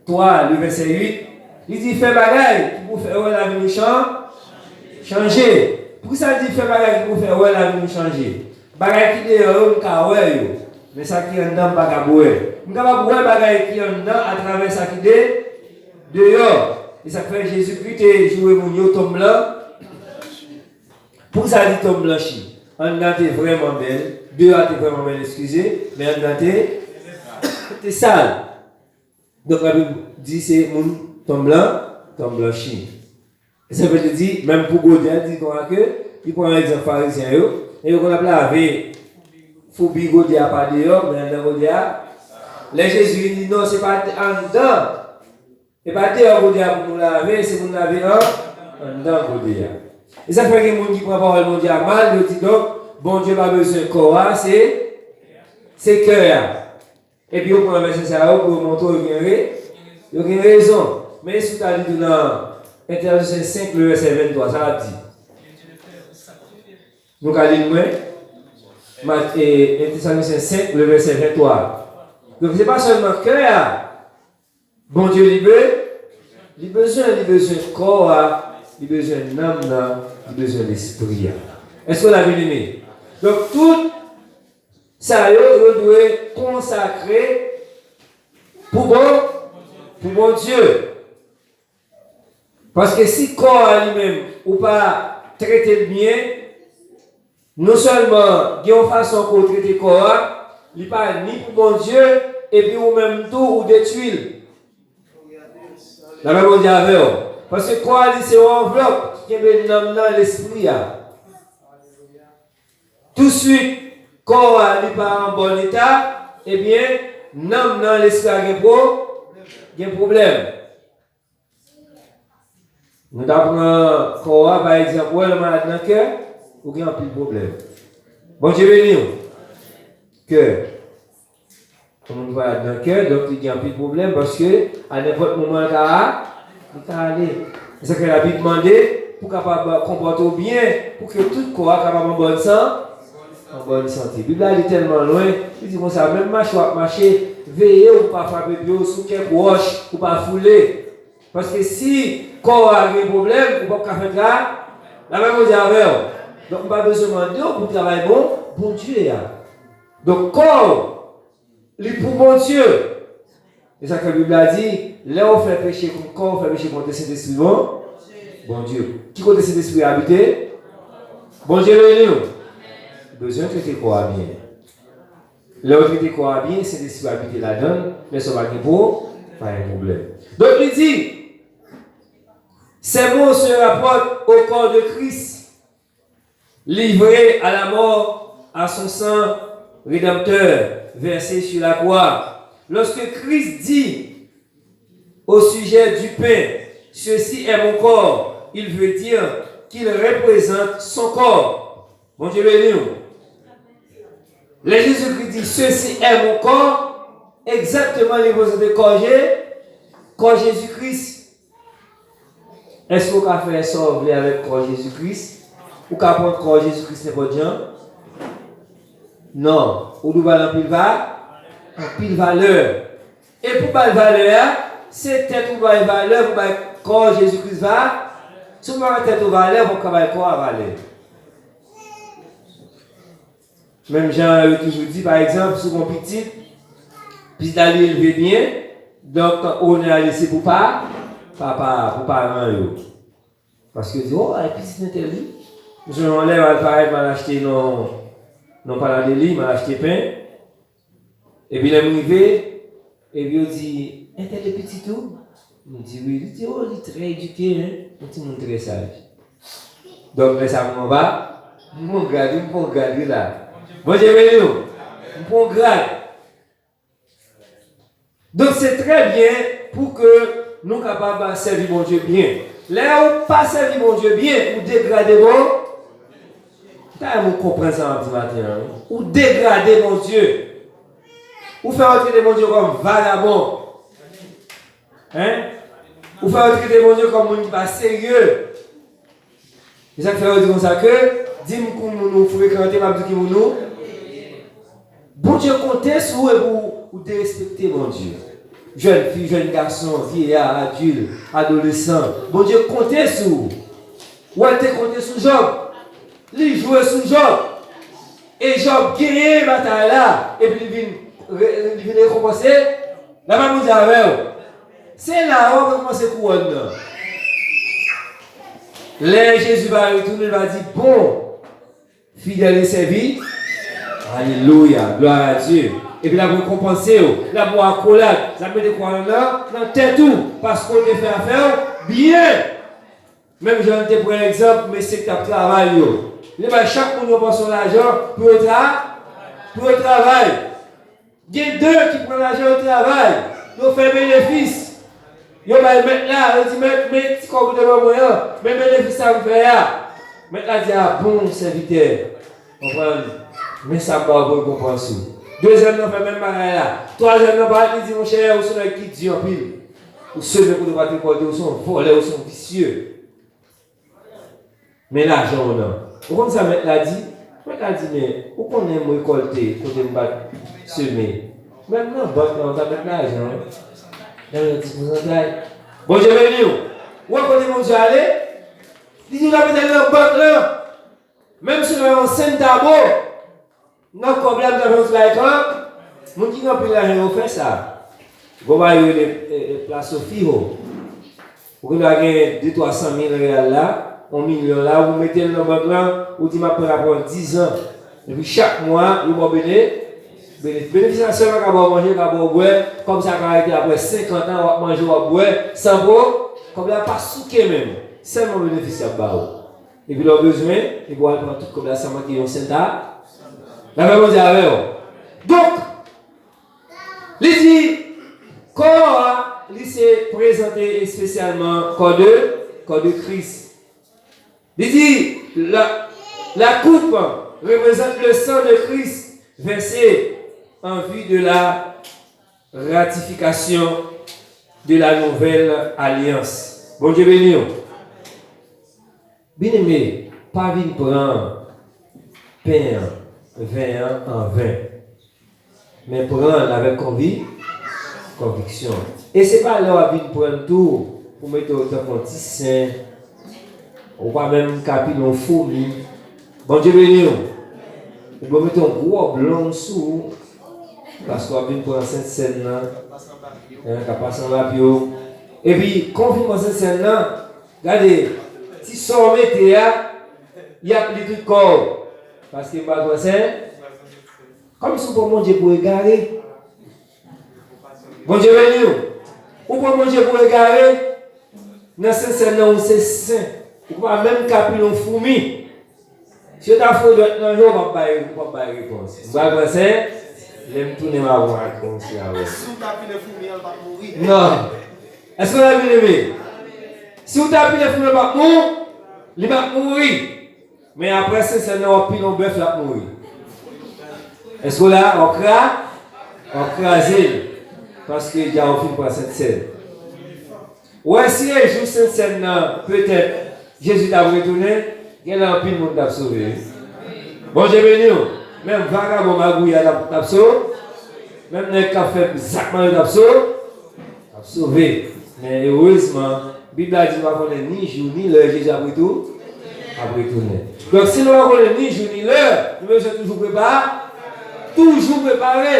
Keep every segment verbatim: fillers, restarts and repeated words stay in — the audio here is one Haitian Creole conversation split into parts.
twa, le vèsè uit, li di, fè bagay ki pou fè wè lavi nou chan-, chanje. Poukisa l di fè bagay ki pou fè wè lavi nou chanje? Bagay ki deyò yo, m ka wè yo. Men sa ki anndan, m pa kab wè. M kapab wè bagay ki anndan atravè sa ki de-, deyò. E sa k fè Jezikri te joure moun yo tonm blan. Poukisa l di tonm blanchi? Anndan te vrèman bèl. Deyò a te vrèman bèl, eskize. Men anndan te, te sal. Donk, Labib di se moun tonm blan, tonm blanchi. Sa vle di, menm pou gode a, di konsa ke, li pran egzanp Farizyen yo, e yo konn ap lave foubi gode a pa deyò, men anndan gode a. Lè Jezi vini, non, se pa anndan, se pa deyò gode a pou nou lave, se pou nou lave an, anndan gode a. E sa fè gen moun ki pran pawòl Bondye a mal, yo di donk, Bondye pa bezwen kò a, se, se kè a. Epi yo pran vèsè sa yo pou yo montre yo gen re-, yo gen rezon. Men si w ta li tou nan Entèdisyon senk, le vèsè venntwa, sa l ap di. Nou ka li l mwen? Mat-, e, Entèdisyon senk, le vèsè venntwa. Donk, se pa sèlman kè a Bondye li be-, li bezwen, li bezwen kò a, li bezwen nanm nan, li bezwen lespri a. Èske w la, byeneme? Donk, tout sa yo, yo dwe konsakre pou bon, pou Bondye. Paske si kò a li menm, ou pa trete l byen, non sèlman gen yon fason ke w trete kò a, li pa ni pou Bondye, epi ou menm tou, ou detwi l. Lapè Bondye avè w. Paske kò a li se yon anvlòp ki kenbe nanm nan, lespri a. Touswit, kò a li pa an bòn eta, ebyen, nanm nan, lespri a gen pwo-, gen pwoblèm. Nou ta pran kò a, pa egzanp, ou wè lè w malad nan kè, ou gen anpil pwoblèm. Bondye beni w. Kè. Yon moun ki malad nan kè, donk li gen anpil pwoblèm, paske a nenpòt moman l ka, li ka ale. Se sa k fè Labib mande pou w kapab konpòte w byen, pou ke tout kò a kapab an bòn san-, an bòn sante. Bib la li tèlman lwen, li di konsa, menm mache w ap mache, veye w pa frape pye w sou kèk wòch, pou w pa foule. Paske si kò a gen pwoblèm, ou p ap ka fè tra-, lapè Bondye avè w. Donk, m pa bezwen mande w pou travay bon, Bondye a. Donk, kò w, li pou Bondye. E sa k fè Bib la di, lè w fè peche kont kò w, w fè peche kont Sentespri bon, Bondye. Ki kote Sentespri a abite? Bondye beni w. Ou bezwen trete kò a byen. Lè w trete kò a byen, Sentespri a abite ladan l, lè sa w pa gen pwo-, pa gen pwoblèm. Donk, li di, ces mots se rapportent au corps de Christ, livré à la mort, à son sang rédempteur versé sur la croix. Lorsque Christ dit au sujet du pain, ceci est mon corps, il veut dire qu'il représente son corps. Bondye beni w. Lè Jezikri di, ceci est mon corps, egzakteman li reprezante kò Je-, kò Jezikri. Èske w ka fè sa w vle avèk kò Jezikri? Ou ka pran kò Jezikri nenpòt jan? Non. Ou dwe ba l anpil va-, anpil valè. E pou bay valè a, se tèt ou bay valè, pou bay kò Jezikri va-, si w pa bay tèt ou valè, ou p ap ka bay kò a valè. Menm jan yo toujou di, pa egzanp, si w gen yon pitit, pitit la li elve byen, donk onè a li se pou pa, papa, pou paran yo. Paske yo di, o, ay pitit entèl wi. M sonje yon lè m al parèt, m al achte nan, nan Paladeli, m al achte pen. Epi lè m rive, epi yo di, entèl e pitit ou? M di wi. Li di, o, li trè edike, en. Yon timoun trè saj. Donk, lè sa m anba, m pran grad, wi, m pran grad, wi, la. Bondye beni w. M pran grad. Donk, se trè byen pou ke nou kapab sèvi Bondye byen. Lè ou pa sèvi Bondye byen, ou degrade Bon-, m ta renmen w konprann sa m ap di maten an, wi. Ou degrade Bondye. Ou fè yo trete Bondye kòm vagabon. Hein? Ou fè yo trete Bondye kòm moun ki pa serye. E sa k fè yo di konsa ke, di m ki moun ou frekante, m ap di ki moun ou. Bondye konte sou ou epi ou, ou derespekte Bondye. Jèn fi, jèn gason, vyeya, adilt, adolesan, Bondye konte sou ou. Wè, l te konte sou Jòb. Li jwe sou Jòb. E Jòb genyen batay la. Epi li vin, re- li vin rekonpanse. Lapè Bondye avè w. Se la w ap rekonpanse kouwòn nan. Lè Jezi va retounen, li va di, bon, fidèl e sèvi. Alelouya, glwa a Dye. Epi l ap rekonpanse w, l ap ba w akolad, l ap mete kouwòn nan nan tèt ou, paske w te fè afè w byen. Menm jan n te pran egzanp mesye k t ap travay yo. Li bay chak moun yon pòsyon lajan pou yo tra, pou yo travay. Gen de ki pran lajan yo travay, yo fè benefis. Yo bay mèt la, yo di, mèt, men ti kòb ou te ban mwen an, men benefis sa m fè a. Mèt la di, a bon, sèvitè, konprann, men sa m ba w pou rekonpans ou. Dezyèm nan fè menm bagay la. Twazyèm nan parèt, li di, monchè, ou se yon nèg ki di anpil. Ou seme kote w pa t rekòlte, ou se yon vòlè, ou se yon visye. Men lajan w nan. Ou konn sa mèt la di? Mèt la di, men, ou konnen m rekòlte kote m pa t seme. Menm nan bank la, ou ta met lajan an. Nan yon ti pousantay. Bondye beni w. Ou wè kote Bondye ale? Li di w ta mete l nan bank lan. Menm si w nan yon sentabo. Nan kòb la, m ta fè yon ti bagay kanmenm. Moun ki gen anpil lajan yo fè sa. Gon bagay yo rele, e, e, plazo fijo. Ou gen dwa gen de twa san mil reyal la, yon milyon la, ou mete l nan bank lan, ou di, m ap pran l apre dizan. Epi chak mwa, yo ba w bene, bene, benefis la sèlman ka ba w manje, ka ba w bwè, kòb sa ka rete apre senkant an, w ap manje, w ap bwè, san pwo, kòb la pa souke menm. Sèlman benefis y ap ba w. Epi lè w bezwen, epi w al pran tout kòb la san manke yon senta. Lapè Bondye avè w. Donk, li di, kò a, li se prezante espesyalman kò de, kò de Kris. Li di, la, la coupe représente le sang de Christ versé en vue de la ratification de la nouvelle alliance. Bondye beni w. Byeneme, pa vin pran pen an, ven an an ven. Men pran l avèk konvi-, konviksyon. E se pa lè w ap vin pran l tou pou mete w tankou yon ti sen, ou pa menm ka pile yon foumi. Bondye beni w. Epi w mete yon gwo wòb long sou ou, paske w ap vin pran Sentsèn nan, en, k ap pase anba pye w. Epi, konfiman Sentsèn nan, gade, ti sa w mete a, y ap li tout kò w. Paske m pral pran Sen-, kòmsi w pran Bondye pou egare. Bondye beni w. Ou pran Bondye pou egare. Nan Sentsèn nan, ou se sen. Ou pa menm ka pile yon foumi. Si yo ta foure dwèt nan je w, ou p ap bay, ou p ap bay repons. M pral pran Sen, lè m tounen m ap wè konsi avè. Si w ta pile foumi an, l p ap mouri. Non. Èske w ta byeneme? Si w ta pile foumi an, l p ap mou-, li p ap mouri. Men apre Sentsèn nan, w ap pile yon bèf, l ap mouri. Èske w la? W ap kra-, w ap kraze l. Paske dja w fin pran Sentsèn. Ou wè, si e jou Sentsèn nan, petèt, Jezi t ap retounen, genlè anpil moun t ap sove, wi. Bondye beni w. Menm vagabon magouyè t ap, t ap sove. Menm nèg k ap fè zak mal yo t ap sove. T ap sove. Men erezman, Bib la di nou pa konnen ni jou, ni lè Jezi ap retou-, ap retounen. Donk, si nou pa konnen ni jou, ni lè, nou bezwen toujou prepa-, toujou prepare.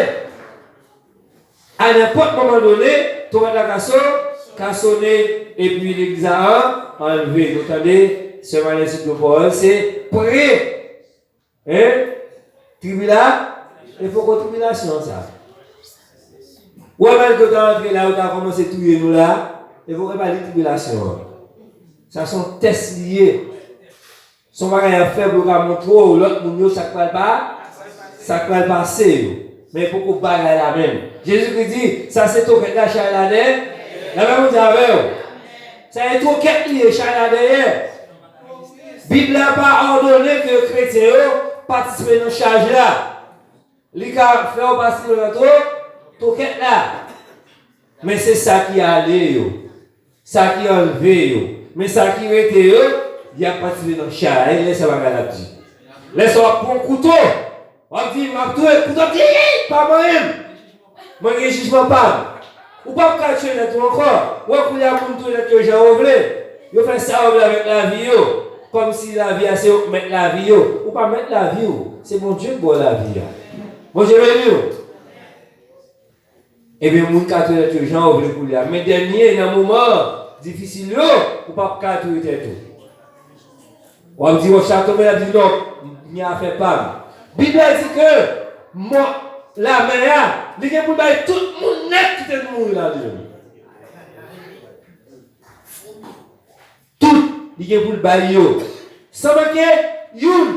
A nenpòt moman done, twonpèt la ka so-, ka sone, epi legliz la an-, anlve. Nou tande, sè Marie sot yon pawòl, se pre, en, tribila-, e poko tribilasyon an sa. Ou wè, malgre yo ta antre la, yo ta kòmanse touye nou la, e poko pa li tribilasyon an. Sa se yon tès li ye. Se yon bagay y ap fè pou yo ka montre w lòt moun yo sa k pral pa-, sa k pral pase yo. Men poko bagay la menm. Jezikri di, sa se twokèt la, chay la dèyè. Lapè Bondye avè w. Sa se twokèt li ye, chay la dèyè. Bib la pa òdone ke kretyen yo patisipe nan chaj la. Li ka fè w patisipe nan two-, twokèt la. Men se sa ki ale yo, sa ki anlve yo. Men sa ki rete yo, y ap patisipe nan chay la. E lè sa bagay la ap di. Lè sa w ap pran kouto, w ap di, "M ap touye kouto, ti, pa manyen m. Mwen gen jijman pa m." Ou p ap ka touye tèt ou ankò. Ou wè kounye a moun touye tèt yo jan yo vle. Yo fè sa yo vle avèk lavi yo. Kòmsi lavi a se yo k mèt lavi yo. Ou pa mèt lavi w. Se Bondye k ba w lavi a. Bondye beni w. Ebyen, moun ka touye tèt yo jan yo vle kounye a. Men dènye, nan moman difisil yo, ou p ap ka touye tèt ou. W ap di, wòch la tonbe, l ap di, non, m gen afè pa m. Bib la di ke mò, lamè a, li gen pou l bay tout moun nèt ki te mouri ladan l. Tout, li gen pou l bay yo. San manke youn.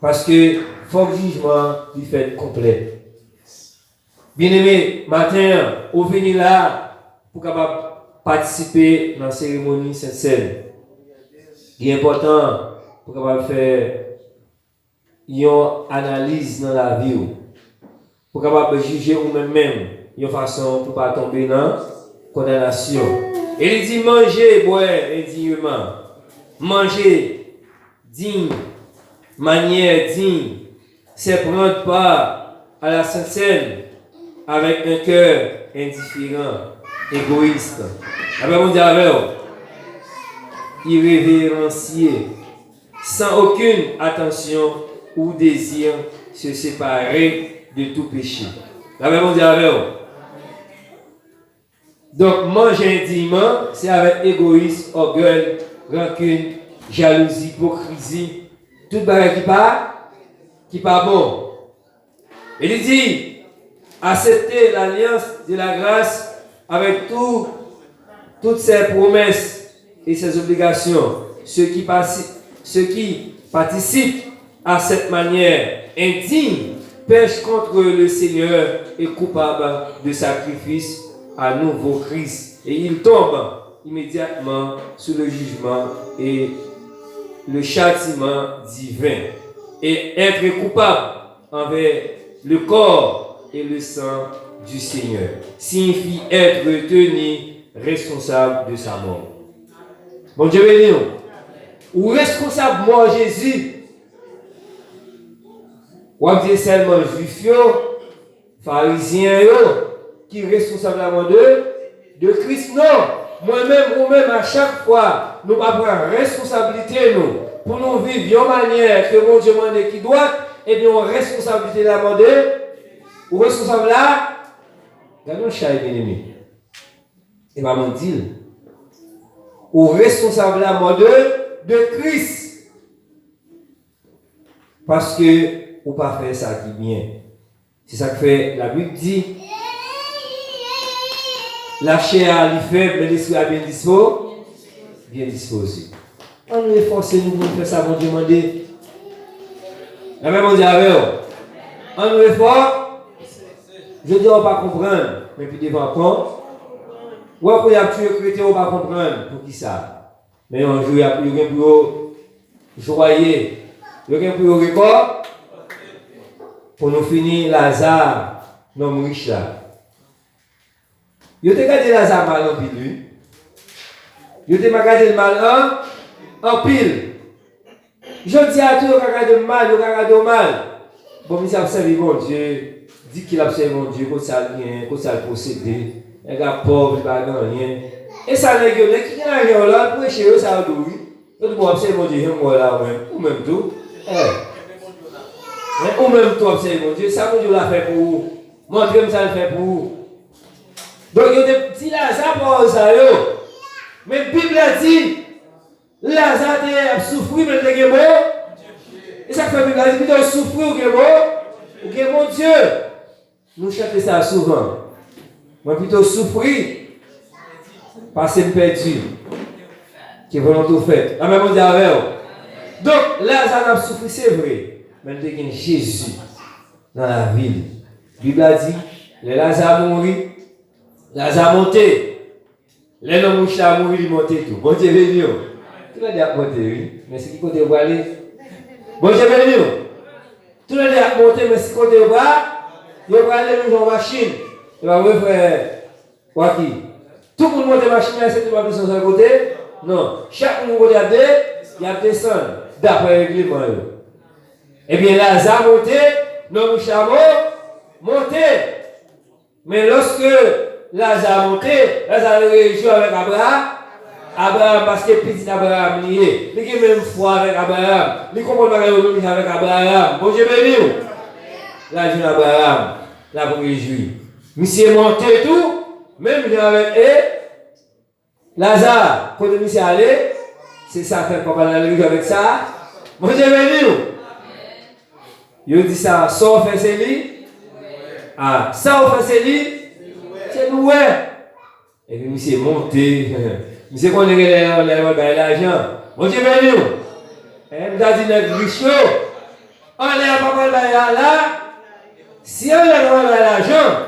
Paske fòk jijman an li fèt konplè. Byeneme, maten an, ou vini la pou kapab patisipe nan seremoni Sentsèn. Li enpòtan pou kapab fè yon analiz nan lavi w, pou kapab jije ou menm menm yon fason pou pa tonbe nan kondanasyon. E li di, manje, bwè endiyeman, manje digne, manière digne, c'est prendre part à la Sainte Seine avec un cœur indifférent, égoïste. Lapè Bondye avè w. Irrévérencieux, sans aucune attention ou désir se séparer de tout péché. Lapè Bondye avè w. Donk, manje endiman, se avèk egoyis, ògèy, rankin, jalouzi, ipokrizi, tout bagay ki pa, ki pa bon. E li di, accepter l'alliance de la grâce avec tout, toutes ses promesses et ses obligations, ceux qui, parti- ceux qui participent à cette manière indigne pèche contre le Seigneur et coupable de sacrifice à nouveau Christ. Et il tombe immédiatement sous le jugement et le châtiment divin. Et être coupable envers le corps et le sang du Seigneur signifie être tenu responsable de sa mort. Bondye beni w. Ou responsab mò Jezi. W ap di sèlman Jwif yo, Farizyen yo, ki responsab la mò de, de Kris. Non, mwen menm, ou menm, a chak fwa nou pa pran responsablite nou pou nou viv yon manyè ke Bondye mande ki dwat, ebyen, ou responsablite la mò de, ou responsab la, gade yon chay, byeneme. E pa mwen k di l. Ou responsab la mò de, de Kris. Paske ou pa fè sa ki byen. Se sa k fè Labib di, lachè a li fèb, men lespri a byen dispo, byen dispoze. Ann nou efòse nou pou nou fè sa Bondye mande. Lanmen Bondye avè w. Ann nou efò. Jodi a ou pa konprann, men pi devan kon. Ou wè kou y ap touye kretyen, ou pa konprann poukisa. Men yon jou, y ap, yo gen pou yo jwaye. Yo gen pou yo rekò. Pou nou fini, Laza, nonm rich la. Yo te gade Laza mal anpil, wi. Yo te ma-, gade l mal an, anpil. Jodi a tou, yo ka gade m mal, yo ka gade w mal. Bon, misye ap sèvi Bondye, di ke l ap sèvi Bondye, kote sa l genyen, kote sa l posede. Nèg la pòv, li pa gen anyen. E sa nèg yo, nèg ki gen lajan yo, lè w al preche yo, sa yo di w, wi. Yo di, bon, w ap sèvi Bondye, jan m wè w la, ou menm, ou menm tou. Eh. Men ou menm tou w ap sèvi Bondye, sa Bondye w la fè pou ou? Montre m sa l fè pou ou. Donk, yo te di Laza pawòl sa yo. Men Bib la di, Laza te ap soufri, men l te gen Bon-, e sa k fè Bib la di, pito w soufri, ou gen Bon-, ou gen Bondye. Nou chante sa souvan. Mwen pito soufri, pase m pèdi. Ke volonte w fèt. Lanmen Bondye avè w. Donk, Laza t ap soufri, se vre. Men l te gen Jezi nan lavi l. Bib la di, lè Laza mouri, Laza monte. Lè nonm rich la mouri, li monte tou. Bondye beni w. Tou lè de ap monte, wi. Men se ki kote yo prale? Bondye beni w. Tou lè de ap monte, men se ki kote yo pra-, yo prale, menm jan yon machin. Se pa vre, frè Waki? Tout moun monte machin nan, se tou pa plis yon sèl kote? Non. Chak moun yon kote y ap de-, y ap desann, daprè regleman yo. Ebyen, Laza monte, nonm rich la mo-, monte. Men lòske Laza monte, Laza rejwi avèk Abraram, Abraram, paske pitit Abraram li ye. Li gen menm fwa avèk Abraram. Li konprann bagay yo menm jan avèk Abraram. Bondye beni w. L al jwenn Abraram, l ap rejwi. Misye monte tou, menm jan avèk e, Laza, kote misye ale? Se sa fè papa l al rejwi avèk sa. Bondye beni w. Yo di sa, sa w fè se li? A, sa w fè se li? Se li w wè. Epi misye monte. Misye konnen genlè anlè yo bay lajan. Bondye beni w. E, m ta di nèg rich yo, anlè a papa l bay a la, si anlè a papa l bay lajan,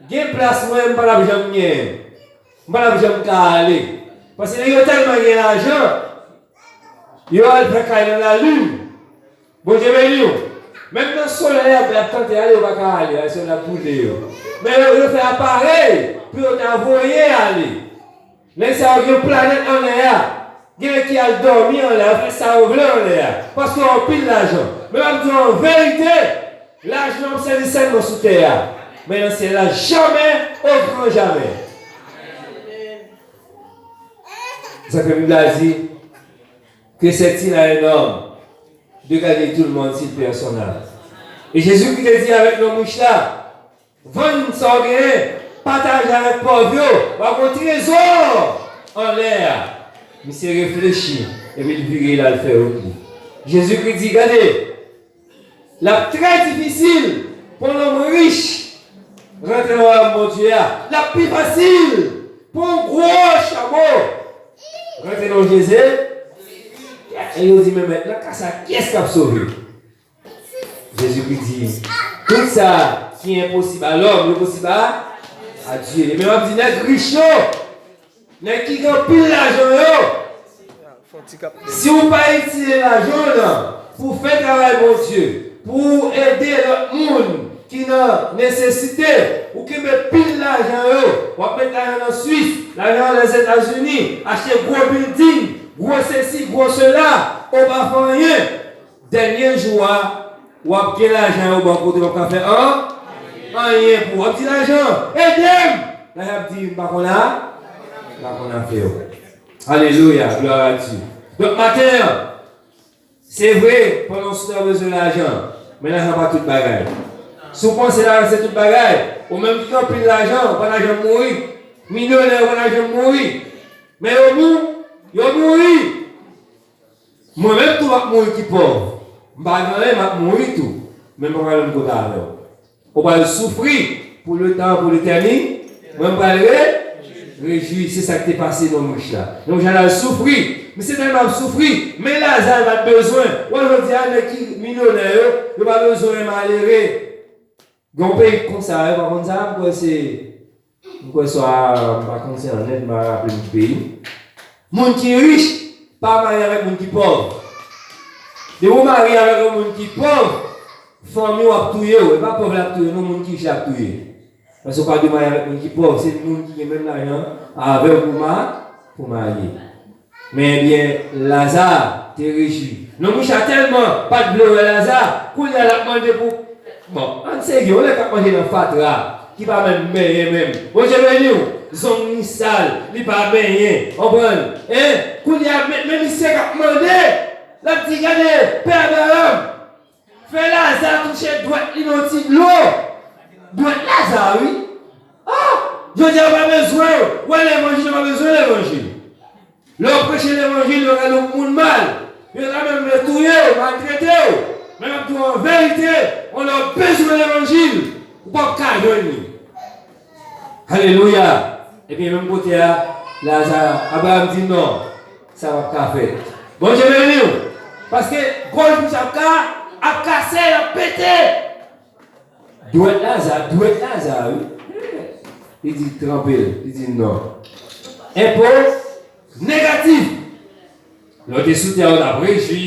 gen plas mwen, m pa t ap janm genyen. M pa t ap janm ka ale. Paske nèg yo tèlman gen lajan, yo al fè kay nan lalin. Bondye beni w. Menm nan solèy ap, ap tante ale, yo pa ka ale, paske l ap boule yo. Men yo, yo fè aparèy pou yo ta voye ale. Nèg sa yo gen planèt anlè a. Gen ki al dòmi anlè a, fè sa yo vle anlè a. Paske yo anpil lajan. Men m ap di w an verite, lajan ap sèvi sèlman sou tè a. Men nan syèl la, jamè, o gran jamè. Sa fè Bib la di, que sert-il à un homme de gagner tout le monde s'il perd son âme? E Jezikri te di avèk nonm rich la, vann sa w genyen, pataje avèk pòv yo, w ap gen trezò anlè a. Misye reflechi, epi l vire, l al fè wout li. Jezikri di, gade, l ap trè difisil pou yon nonm rich rantre nan wayòm Bondye a. L ap pi fasil pou yon gwo chamo rantre nan yon jeze. E yo di, men mèt, nan ka sa, kiyès k ap sove? Jezikri di, tout sa ki enposib a lòm, yo posib a, a Dye. E men m ap di nèg rich yo, nèg ki gen anpil lajan yo, si w pa itilize lajan w lan pou fè travay Bondye, pou w ede lòt moun ki nan nesesite, ou kenbe pil lajan yo, w ap met lajan nan Swis, lajan nan Lèzetazini, achte gwo bilding, gwo sesi, gwo sela, ou pa fè anyen. Dènye jou a, w ap gen lajan yo bò kote w ap ka fè an, anyen pou w. W ap di lajan, ede m! Lajan ap di, m pa konn a, m pa konn afè w. Alelouya, glwa a Dye. Donk, maten an, se vre, pandan w sou tè w bezwen lajan, men lajan pa tout bagay. Si w panse lajan se tout bagay, ou menm ki gen anpil lajan, ou pa ta janm mouri. Milyonè yo pa ta janm mouri. Men yo mou, yo mouri. Mwen menm tou m ap mouri ki pòv. M pa gen anyen, m ap mouri tou. Men m pa pral menm kote avè w. Ou pral soufri pou letan, pou letèni. Mwen m pral re, rejwi. Se sa k te pase nonm rich la. Nonm rich la al soufri. Misye tèlman ap soufri. Men Laza pa t bezwen. Wè jodi a, nèg ki milyonè yo, yo pa bezwen malere. Gen yon peyi k konsa, yo pa konn sa, m kwè se, m kwè swa, m pa konn se an End, m pa raple m ki peyi. Moun ki rich pa marye avèk moun ki pòv. Depi w marye avèk yon moun ki pòv, fanmi w ap touye w. E pa pòv la ap touye w, non, moun ki rich la ap touye. Paske w pa dwe marye avèk moun ki pòv, se moun ki gen menm lajan avè w pou ma-, pou marye. Men ebyen, Laza te rejwi. Nonm rich la tèlman pa t vle wè Laza, kounye a l ap mande pou, bon, ann serye, yon nèg k ap manje nan fatra, ki pa menm benyen menm. Bondye beni w, zong li sal, li pa benyen, konprann? Hein? Kounye a, men, men misye k ap mande, l ap di, gade, Pè Abraram, fè Laza touche dwèt li nan ti dlo. Dwèt Laza, wi. Ah! Jodi a, yo pa bezwen w. Wè levanjil, yo pa bezwen levanjil. Lè w preche levanjil, yo rele w moun mal. Yo ta menm vle touye w, maltrete w. Men m ap di w an verite, on lè w bezwen levanjil, ou p ap ka jwenn li. Alelouya! Ebyen, menm kote a, Laza, Abraram di non, sa p ap ka fèt. Bondye beni w! Paske gòj misye ap ka, ap kase, ap pete. Dwèt Laza, dwèt Laza, wi. Li di, tranpe l, li di non. Enpo negatif. Lè w te sou tè a, ou t ap rejwi,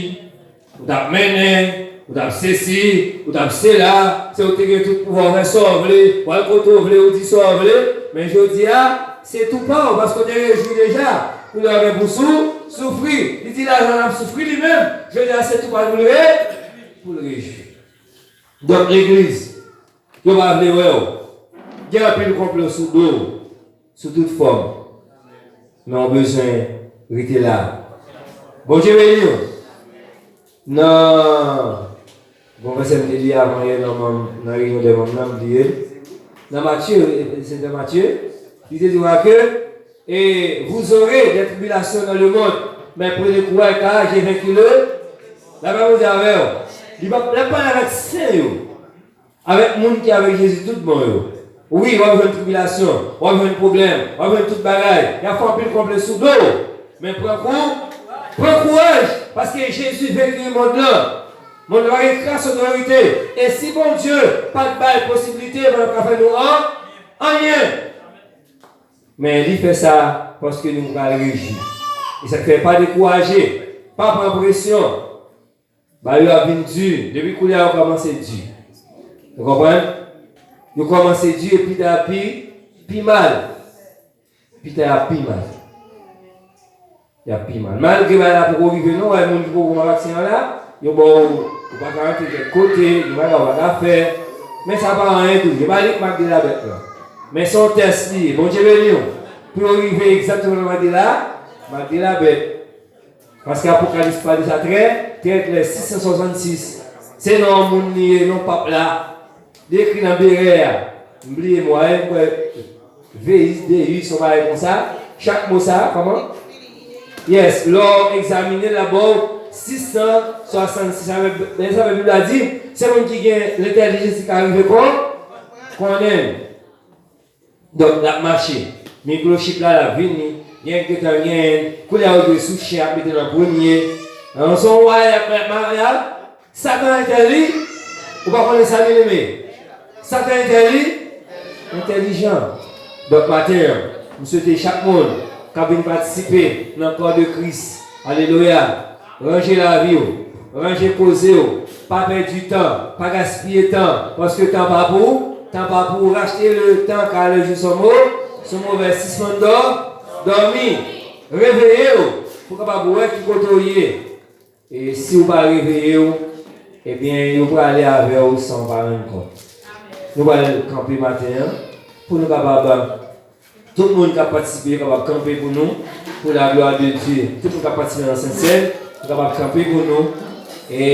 ou t ap mennen, ou t ap sesi, ou t ap sela, se ou te gen tout pouvwa, ou fè sa w vle, ou al kote w vle, ou di sa w vle, men jodi a, se tou pa w, paske w te rejwi deja. Kounye a w gen pou sou, soufri. Li di Laza ap soufri li menm, jodi a se tou pa l pou l re-, pou l rejwi. Donk, legliz, yo pa vle wè w. Gen anpil konplo sou do w, sou tout fòm. Men w bezwen rete la. Bondye beni w. Nan bon vèsè m te li avan yè nan manm, nan reyinyon dè manm nan, m bliye l. Nan Matye, se nan Matye, li te di w ke, et vous aurez des tribulations dans le monde, mais prenez courage, car j'ai vaincu le. Lapè Bondye avè w. Li p ap, l ap pale avèk sen yo. Avèk moun ki avèk Jezi tout bon yo. Wi, w ap jwenn tribilasyon, w ap jwenn pwoblèm, w ap jwenn tout bagay. Y ap fè anpil konplo sou do w. Men pran kou, pran kouraj, paske Jezi venki mond lan. Mond lan pa gen kras otorite. E si Bondye pa t bay posiblite, pa t ap ka fè nou an, anyen. Men li fè sa paske nou pral rejwi. E sa k fè pa dekouraje, pa pran presyon. Bagay yo ap vin di, depi koulye a yo kòmanse di. Ou konprann? Yo kòmanse di epi ta pi, pi mal. Pita y ap pi mal. Y ap pi mal. Malgre bagay la poko rive non, wè moun ki poko pran vaksen an la, yo ba w, ou pa ka rantre kèk kote, gen bagay ou pa ka fè. Men sa pa anyen tou, yo pa li k mak de la bèt la. Men se yon tès li ye. Bondye beni w. Pou yo rive egzakteman nan mak de la, mak de la bèt. Paske Apokalis pale sa trè, trè klè, sis san swasannsis. Se non moun li ye, non pap la. Li ekri nan berè a. M bliye mo a, e, m kwè, Veis, Deus, yon bagay konsa. Chak mo sa, kòman? Yes, lè w egzamine l, l ap ba w sis san swasannsis. Sa vle, men sa vle Bib la di, se moun ki gen lentèlijans ki ka rive kon, konnen l. Donk, l ap mache. Men klochip la, l ap vini. Gen gentan gen. Koulye a, yo dwe sou chen, ap mete nan premye. Nan son wa, y ap, y ap, y ap, Satan entèli, ou pa konnen sa, byeneme? Satan entèli, entèlijan. Donk, maten an, m swete chak moun k ap vin patisipe nan kò de Kris, alelouya, ranje lavi w, ranje koze w, pa pèdi tan, pa gaspiye tan, paske tan pa pou ou, tan pa pou ou, rachte le tan, car le jour sont mau-, sont mauvais, sispann dò, dòmi, reveye w, pou w kapab wè ki kote w ye. E si w pa reveye w, ebyen, yo prale avè w san w pa rann kont. Nou pral kanpe maten an pou nou kapab, tout moun k ap patisipe, yo kapab kanpe pou nou, pour la gloire de Dieu. Tout moun k ap patisipe nan Sentsèn, nou kapab kanpe pou nou. E